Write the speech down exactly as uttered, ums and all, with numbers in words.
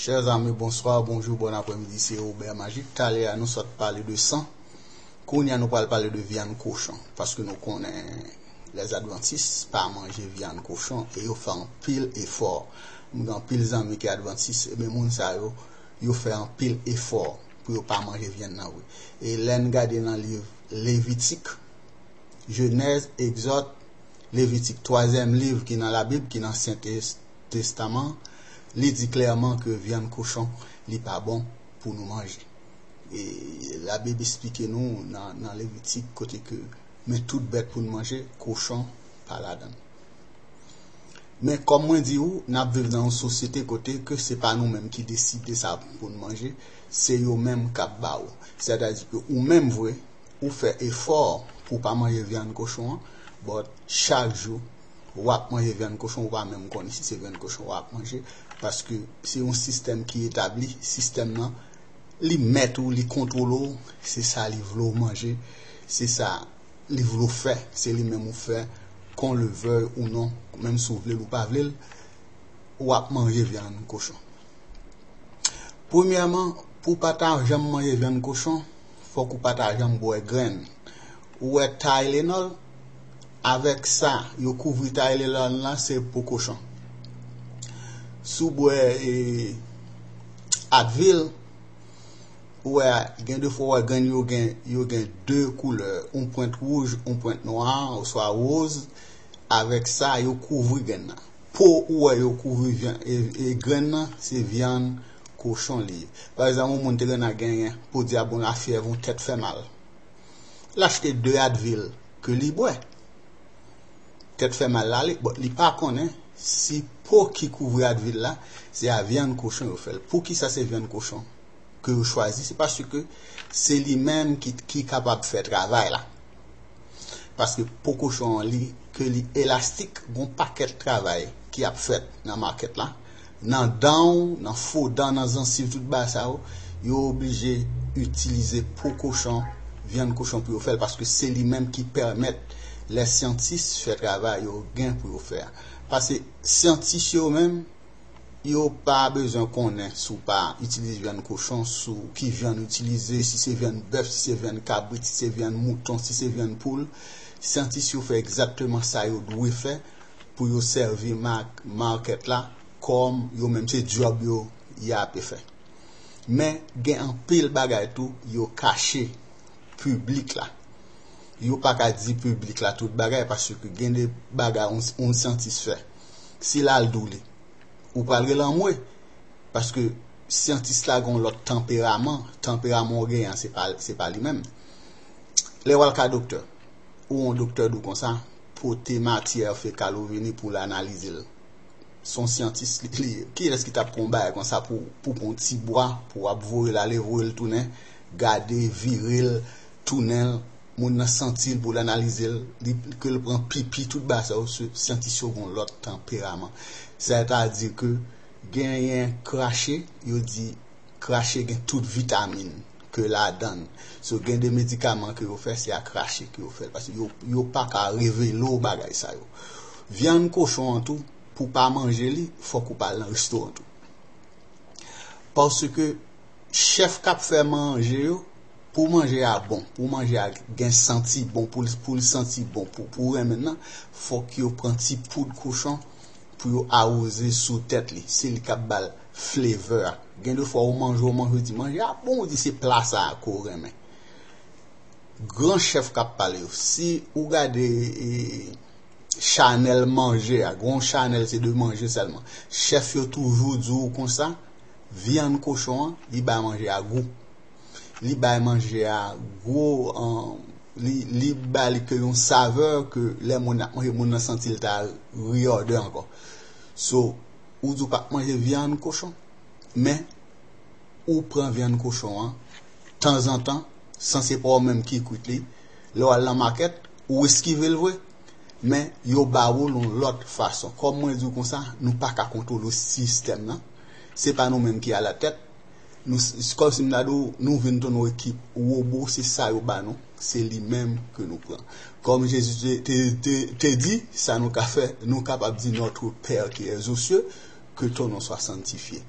Chers amis, bonsoir, bonjour, bon après-midi, se Robert Magic. Talè a nou sot pale de san. Kounye a nou pral pale de vyann kochon. Paske nou konnen les Adventistes pa manje vyann kochon e yo fè anpil efò. M gen anpil zanmi ki Adventiste, men moun sa yo, yo fè anpil efò pou yo pa manje vyann nan vre. E lè n gade nan liv Levitik, Jenèz, Egzòd, Levitik, twazyèm liv ki nan Labib, ki nan Sen Tes- Testaman, li di klèman ke vyann kochon, li pa bon pou nou manje. E Labib esplike nou nan, nan Levitik kote ke, men tout bèt pou nou manje, kochon pa ladan l. Men kòm mwen di ou, n ap viv nan yon sosyete kote ke se pa nou menm ki deside sa pou nou manje, se yo menm k ap ba ou. Sètadi ke ou menm vre, ou fè efò pou w pa manje vyann kochon an, but chak jou, w ap manje vyann kochon, ou pa menm konnen si se vyann kochon w ap manje, paske se yon sistèm ki etabli, sistèm nan, li mèt ou, li kontwole w, se sa li vle w manje, se sa li vle w fè, se li menm ou fè, qu'on le veuille ou non, menm si w vle l ou pa vle l, w ap manje vyann kochon. Premyèman, pou w pa ta janm manje vyann kochon, fòk ou pa ta janm bwè grenn. Ou wè Tylenol, avèk sa yo kouvri Tylenol la, se po kochon. Si w bwè e, Advil, ou wè, gen de fwa ou wè grenn yo gen, yo gen de koulè, yon pwent wouj, yon pwent nwa, oswa woz, avèk sa yo kouvri grenn nan. Po ou wè yo kouvri vyann, e, e grenn nan, se vyann kochon li ye. Pa egzanp, yon moun te konn ap genyen, pou di a bon lafyèv, yon tèt fè mal. L achte de Advil ke li bwè. Tèt fè mal la, li, bon, li pa konnen si po ki kouvri Advil la, se a vyann kochon yo fè l. Poukisa se vyann kochon ke yo chwazi? Se paske se li menm ki, ki kapab fè travay la. Paske po kochon an, li, ke li elastik, gon pakèt travay ki ap fèt nan makèt la. Nan dan w, nan fo dan, nan zansiv, tout bagay sa yo, yo oblije itilize po kochon, vyann kochon pou yo fè l, paske se li menm ki pèmèt lè syantis fè travay yo gen pou yo fè a. Paske syantis yo menm, yo pa bezwen konnen si w pa itilize vyann kochon, si w, ki vyann w itilize, si se vyann bèf, si se vyann kabrit, si se vyann mouton, si se vyann poul. Syantis yo fè egzakteman sa yo dwe fè pou yo sèvi ma-, makèt la kòm yo menm se djòb yo y ape fè. Men gen anpil bagay tou yo kache piblik la. Yo pa ka di piblik la tout bagay paske gen de bagay yon, yon syantis fè. Si l al di w li, ou pral rele anmwe. Paske syantis la gen yon lòt tanperaman. Tanperaman w genyen an, se pa, se pa li menm. Lè w al ka doktè, ou yon doktè di w konsa, pote matyè fekal ou vini pou l analize l. Se yon syantis li, li ye. Kiyès ki t ap pran yon bagay konsa pou, pou pran yon ti bwa, pou w ap voye l ale, voye l tounen, gade, vire l, tounen l, moun nan santi l pou l analize l, li, ke l pran pipi, tout bagay sa yo, se syantis yo gen yon lòt tanperaman. Sètadi ke genyen krache, yo di krache gen tout vitamin ke ladan l. So, gen de medikaman ke yo fè, se a krache ke yo fè l. Paske yo, yo pa ka revele w bagay sa yo. Vyann kochon an tou, pou w pa manje li, fòk ou pa al nan restoran tou. Paske chèf k ap fè manje yo, pou manje a bon, pou manje a gen santi bon, pou l, pou l santi bon, pou, pou w renmen l nan, fòk yo pran ti poud kochon pou yo awoze sou tèt li. Se li k ap ba l flavor a. Gen de fwa ou manje, ou manje, ou di manje a bon, ou di se pla sa a ke w renmen. Gran chèf k ap pale yo. Si ou gade, e, chanèl manje a, gon chanèl se de manje sèlman. Chèf yo toujou di w konsa, vyann kochon an, li bay manje a gou. Li bay manje a gwo, an, li, li ba li ke yon savè ke lè moun ap manje, moun nan santi l ta reorder ankò. So, ou di w p ap manje vyann kochon, men ou pran vyann kochon an tanzantan, san se pa w menm ki kwit li. Lè w al nan makèt, ou eskive l vre, men yo ba ou l yon lòt fason. Kòm mwen di w konsa, nou pa ka kontwole sistèm nan. Se pa nou menm ki alatèt. Nou, s- kòm si m ta di w, nou vin tounen yon ekip wobo, se sa yo ba nou, se li menm ke nou pran. Kòm Jezi te, te, te, te di, sa nou ka fè, nou kapab di, Notre Père qui est aux cieux, que ton nom soit sanctifié.